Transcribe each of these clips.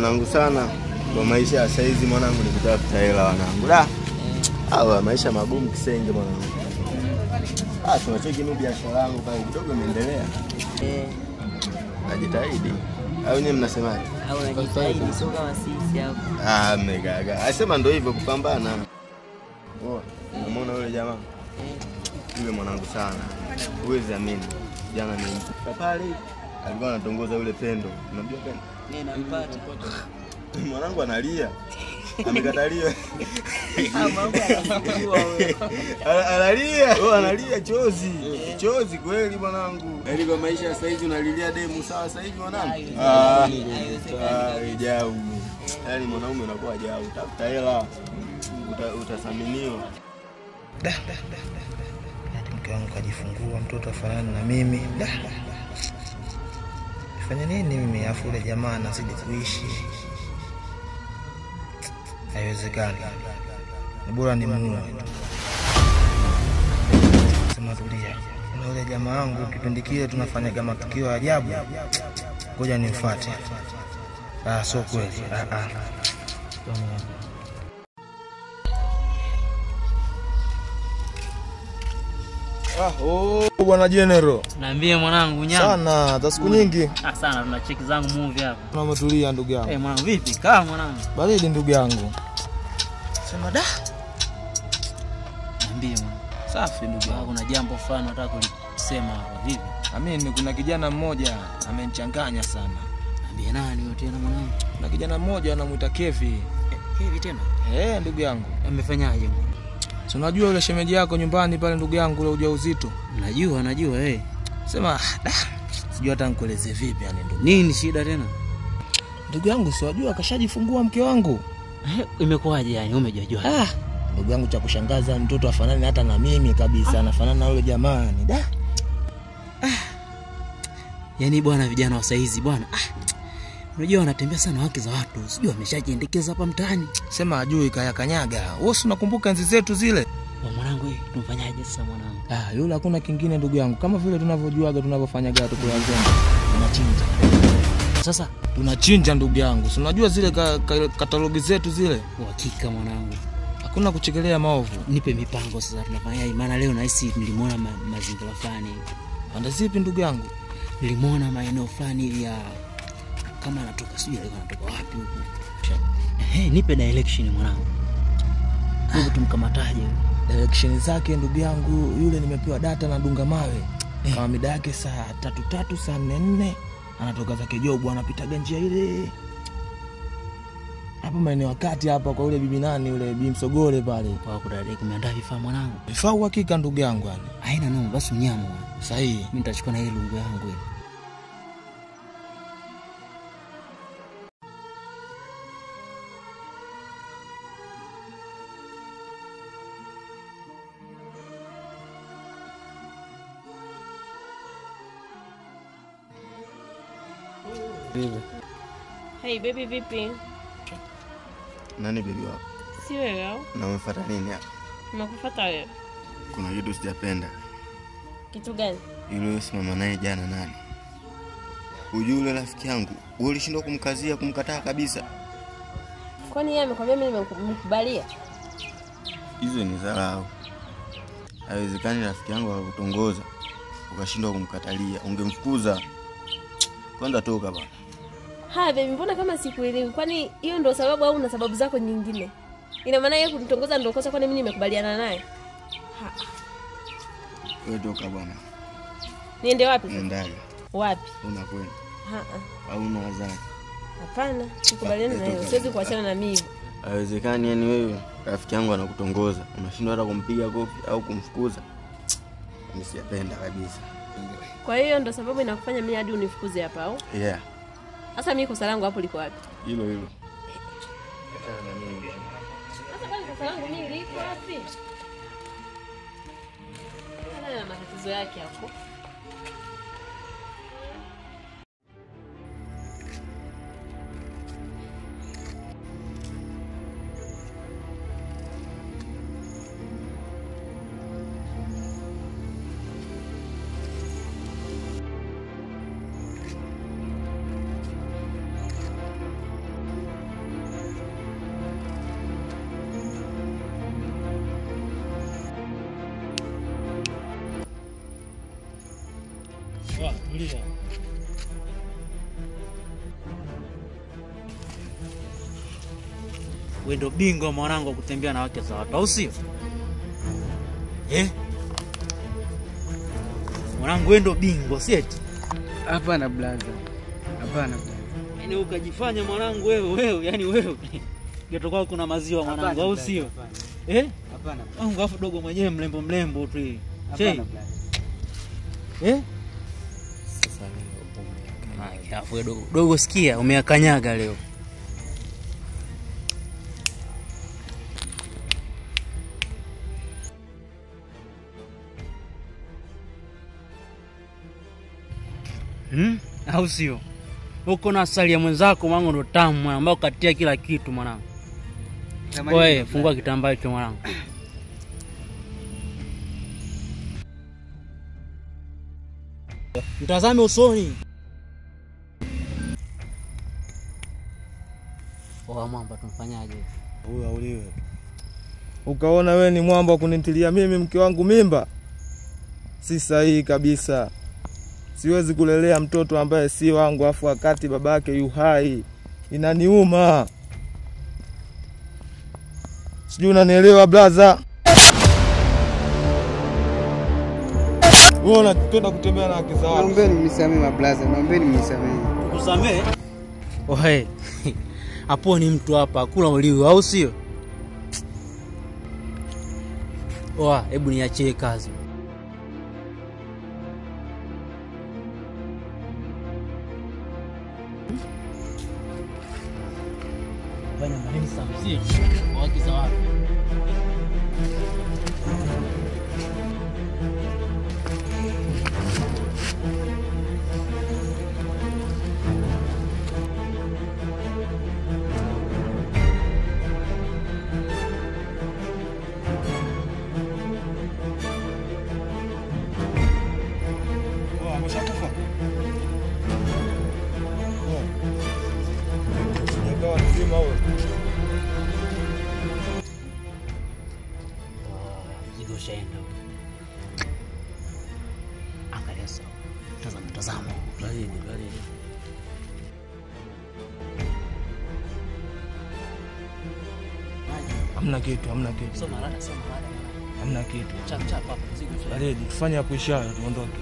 Mwanangu sana kwa maisha ya saizi mwanangu ni kutafuta hela wanangu. La. Hawa maisha magumu kisenge mwanangu. Ah, tunacheki mimi biashara yangu pale kidogo imeendelea. Najitahidi. Au nyinyi mnasemaje? Au unajitahidi sio kama sisi hapo. Ah, mmegaga. Asema ndio hivyo kupambana. Poa. Unamuona yule jamaa? Yule mwanangu sana. Huwezi amini. Jana ni pale alikuwa anatongoza yule Pendo. Unamjua Pendo? Mimi nampata. Mwanangu analia. Amekataliwa. Analia. Oh, analia chozi. Chozi kweli mwanangu. Yaani kwa maisha sasa hivi unalilia demu sawa sasa hivi mwanangu? Ah, jau. Yaani mwanaume unakuwa jau, utafuta hela. Utathaminiwa. Da. Mke wangu kajifungua mtoto afanane na mimi. Da. Nifanye nini mimi afu yule jamaa anazidi kuishi? Haiwezekani. Ni bora ni muue. Sema tulia. Kuna yule jamaa wangu kipindi kile tunafanyaga matukio ya ajabu. Ngoja nimfuate. Ah, sio kweli. Ah. Ah, oh bwana General. Niambie mwanangu nyama. Sana, za siku nyingi. Ah sana, tuna cheki zangu movie hapa. Tumetulia ndugu yangu. Eh mwanangu vipi? Kaa mwanangu. Baridi ndugu yangu. Sema da. Niambie mwanangu. Safi ndugu yangu. Kuna jambo fulani nataka kulisema hapa vipi? Amini kuna kijana mmoja amenichanganya sana. Niambie nani huyo tena mwanangu? Kuna kijana mmoja anamuita Kevi. Kevi tena? Eh ndugu yangu. Amefanyaje? Si unajua yule shemeji yako nyumbani pale ndugu yangu ule ujauzito? Najua eh. Sema sijui hata nikueleze vipi yani ndugu. Nini shida tena? Ndugu yangu si wajua kashajifungua mke wangu. Imekuwaje yani umejua? Ah, ndugu yangu cha kushangaza mtoto afanani hata na mimi kabisa, anafanana na yule jamani. Da. Ah. Yaani bwana vijana wa saizi bwana. Ah. Unajua wanatembea sana wake za watu. Sijui ameshajiendekeza hapa mtaani. Sema ajui kaya kanyaga. Wewe si unakumbuka enzi zetu zile? Wa mwanangu eh, tumfanyaje sasa mwanangu? Ah, yule hakuna kingine ndugu yangu. Kama vile tunavyojuaga tunavyofanyaga tu kwa wazembe. Tunachinja. Sasa tunachinja ndugu yangu. Si unajua zile katalogi zetu zile? Uhakika mwanangu. Hakuna kuchekelea maovu. Nipe mipango sasa tunafanyaje? Maana leo nahisi nilimuona mazingira fulani. Pande zipi ndugu yangu? Nilimuona maeneo fulani ya kama anatoka sijui alikuwa anatoka wapi huko. Nipe direction mwanangu. Hebu tumkamataje? Direction zake ndugu yangu yule nimepewa data na dunga mawe. Kama mida yake saa 3:30 saa 4:00 anatoka zake job anapitaga njia ile. Hapo maeneo kati hapa kwa yule bibi nani yule bibi Msogole pale. Kwa kudadeki umeandaa vifaa mwanangu. Vifaa uhakika ndugu yangu yani. Haina noma basi mnyama. Sahihi. Mimi nitachukua na ile lungu yangu ile. Hey baby vipi? Nani baby wako? Si wewe au? Na umefuata nini hapa? Nimekufuata wewe. Kuna kitu sijapenda. Kitu gani? Yule usimama naye jana nani? Ujue yule rafiki yangu, wewe ulishindwa kumkazia kumkataa kabisa. Kwani yeye amekwambia mimi nimemkubalia? Hizo ni dharau. Haiwezekani rafiki yangu akakutongoza ukashindwa kumkatalia, ungemfukuza. Kwanza toka bwana. Ha baby mbona kama sikuelewi? Kwani hiyo ndio sababu au una sababu zako nyingine? Ina maana yeye kunitongoza ndio kosa kwani mimi nimekubaliana naye? Ha. Wewe toka bwana. Niende wapi? Nenda. Wapi? Unakwenda. Ha. Au una wazazi? Hapana, sikubaliana na hiyo. Siwezi kuachana na mimi. Haiwezekani yani wewe rafiki yangu anakutongoza, unashindwa hata kumpiga kofi au kumfukuza. Mimi sijapenda kabisa. Kwa hiyo ndo sababu inakufanya mimi hadi unifukuze hapa au? Yeah. Sasa mimi kosa langu hapo liko wapi? Hilo hilo. Sasa kwani kosa langu mimi liko wapi? Ana matatizo yake hapo. Tulia. Wewe ndo bingwa mwanangu kutembea na wake za watu, au sio? Eh? Mwanangu wewe ndo bingwa, si eti? Hapana blaza. Hapana blaza. Yaani ukajifanya mwanangu wewe, yani wewe. Getoka kuna maziwa mwanangu, au sio? Eh? Hapana. Wangu afu dogo mwenyewe mlembo mlembo tu hivi. Hapana blaza. Eh? Sasa leo umeakanyaga. Afu dogo, dogo sikia, umeakanyaga leo. Au sio? Uko na asali ya mwenzako mwanangu ndo tamu mwanangu, ambao katia kila kitu mwanangu. Wewe fungua kitambaa hicho mwanangu. Mtazame usoni. Oa mwamba tumfanyaje? Huyu auliwe. Ukaona wewe ni mwamba wa kunitilia mimi mke wangu mimba? Si sahihi kabisa. Siwezi kulelea mtoto ambaye si wangu afu wakati babake yu hai. Inaniuma. Sijui unanielewa blaza. Wewe unataka kutembea na haki za watu. Naombeni mnisamee mablaza, naombeni mnisamee. Tukusamee? Ohe. Hapo ni mtu hapa, kula uliwe au sio? Oa, hebu niachie kazi. Bana maneno samsi waki za watu. Ameshakufa. Ndio mzima huyo. Mzigo ushaenda. Angalia sawa. Tazama tazama. Baridi baridi. Hamna kitu, hamna kitu. Soma rada, soma rada. Hamna kitu. Chap chap hapo mzigo ushaenda. Baridi, tufanye hapo ishara tuondoke.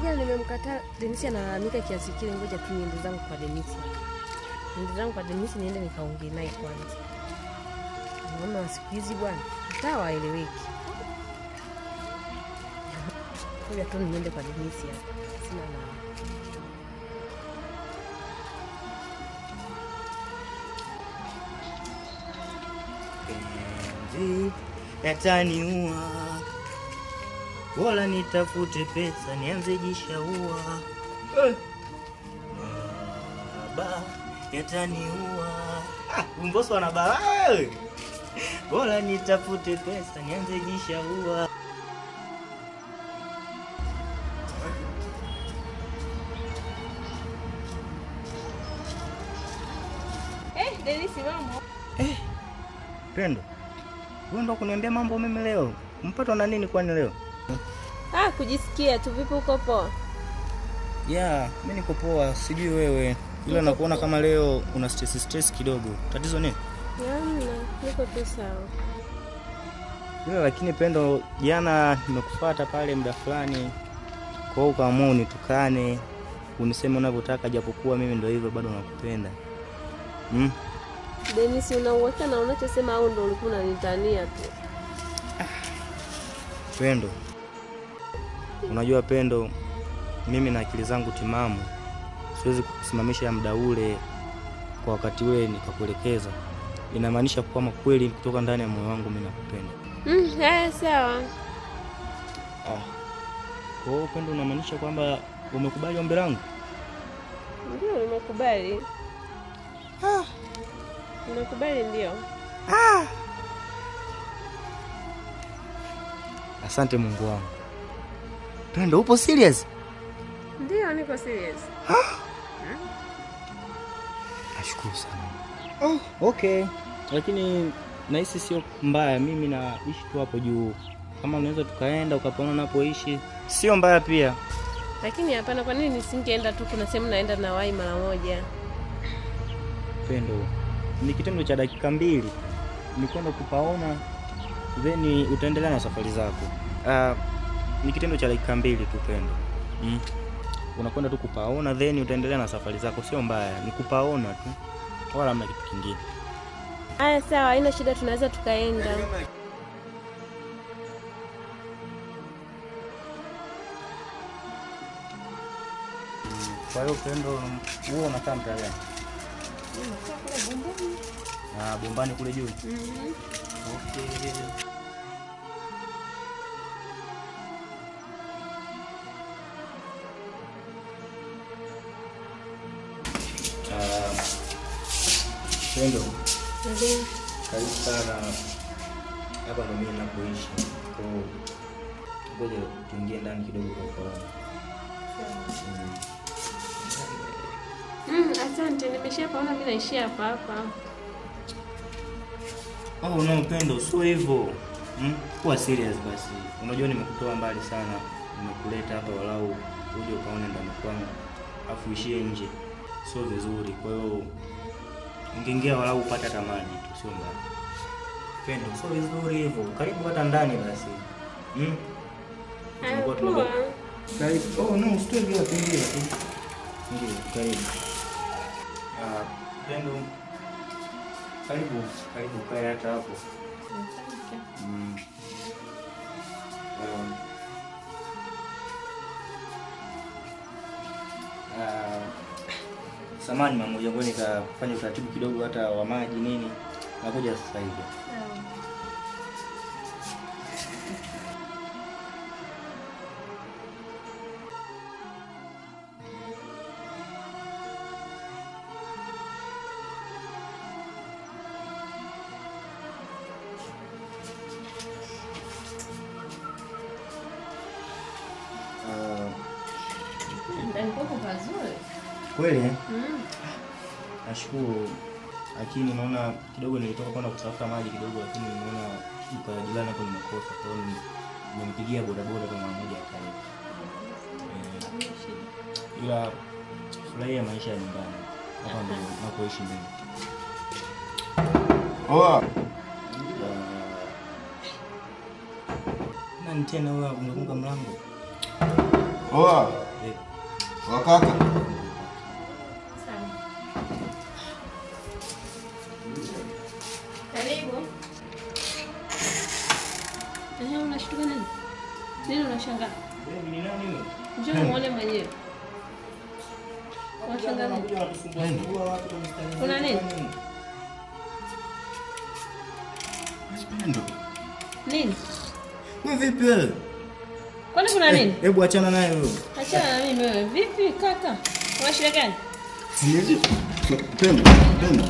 Jana nimemkataa Denisi, analalamika kiasi kile, ngoja tu niende zangu kwa Denisi. Niende zangu kwa Denisi niende nikaongee naye kwanza. Naona siku hizi bwana, hata waeleweki. Ngoja tu niende kwa Denisi hapa. Sina maana. Penzi yataniua, bora nitafute pesa nianze jishaua. Baba yataniua. Mbosso ana balaa wewe. Bora nitafute pesa nianze jishaua. Denisi mambo. Pendo, wewe ndo kuniambia mambo mimi leo. Mpatwa na nini kwani leo? Ah, kujisikia tu. Vipi uko poa? Yeah, mimi niko poa, sijui wewe. Ila nakuona kama leo una stress kidogo. Tatizo nini? Hamna, niko tu sawa. Ila lakini Pendo, jana nimekufuata pale muda fulani. Kwa hiyo ukaamua unitukane, uniseme unavyotaka, japokuwa mimi ndio hivyo bado nakupenda. Dennis, una uhakika na unachosema au ndo ulikuwa unanitania tu? Pendo. Unajua Pendo, mimi na akili zangu timamu siwezi kukusimamisha muda ule kwa wakati ule nikakuelekeza. Inamaanisha kwamba kweli kutoka ndani ya moyo wangu mimi nakupenda. Sawa. Kwa hiyo Pendo, unamaanisha kwamba umekubali ombi langu? Ndio, nimekubali. Nimekubali ndio. Asante Mungu wangu. Pendo, upo serious? Ndio, niko serious. Nashukuru sana. Okay. Lakini nahisi sio mbaya, mimi naishi tu hapo juu. Kama unaweza tukaenda ukapaona napoishi, sio mbaya pia. Lakini hapana, kwa nini nisingeenda tu? Kuna sehemu naenda na wahi mara moja. Pendo, ni kitendo cha dakika 2. Ni kwenda kupaona then utaendelea na safari zako. Ni kitendo cha dakika 2 tu Pendo. Unakwenda tu kupaona then utaendelea na safari zako, sio mbaya. Ni kupaona tu. Wala hamna kitu kingine. Haya sawa, haina shida, tunaweza tukaenda. Kwa hiyo Pendo, wewe unakaa mtaa gani? Nakaa kule Bombani. Bombani kule juu. Okay. Pendo, karibu sana. Hapa ndo mimi ninapoishi. Kwa hiyo ngoja tuingie ndani kidogo kwa ufahamu. Asante, nimeshapaona mimi naishia hapa hapa. Oh no Pendo, sio hivyo. Kuwa serious basi. Unajua nimekutoa mbali sana, nimekuleta hapa walau uje ukaone ndani kwangu, afu ishie nje. Sio vizuri. Kwa hiyo ungeingia walau upate hata maji tu, sio mbaya. Pendo, sio vizuri hivyo. Karibu hata ndani basi. Poa. Karibu. Oh no, usitoe viatu, ingia tu. Ndio, karibu. Pendo, karibu, karibu kae hata hapo. Samani mama, ngoja nikafanye utaratibu kidogo hata wa maji nini. Nakuja sasa hivi. Ndani kwako pazuri. Kweli? Nashukuru. Lakini naona kidogo nilitoka kwenda kutafuta maji kidogo, lakini nimeona duka la jirani hapo nimekosa. Kwa hiyo nimempigia bodaboda kwa mara moja akaleta. Ila furahia maisha ya nyumbani. Hapa ndio napoishi mimi. Oa. Nani tena wewe unagonga mlango? Oa. Wakaka. Sawa. Karibu. Unashtuka nini? Nini unashangaa? Wewe ni nani wewe? Njoo muone mwenyewe. Unashangaa nini? Kuna nini? Pendo. Nini? Wewe vipi wewe? Kwani kuna nini? Hebu achana naye wewe. Achana na mimi wewe. Vipi kaka? Una shida gani? Pendo, Pendo.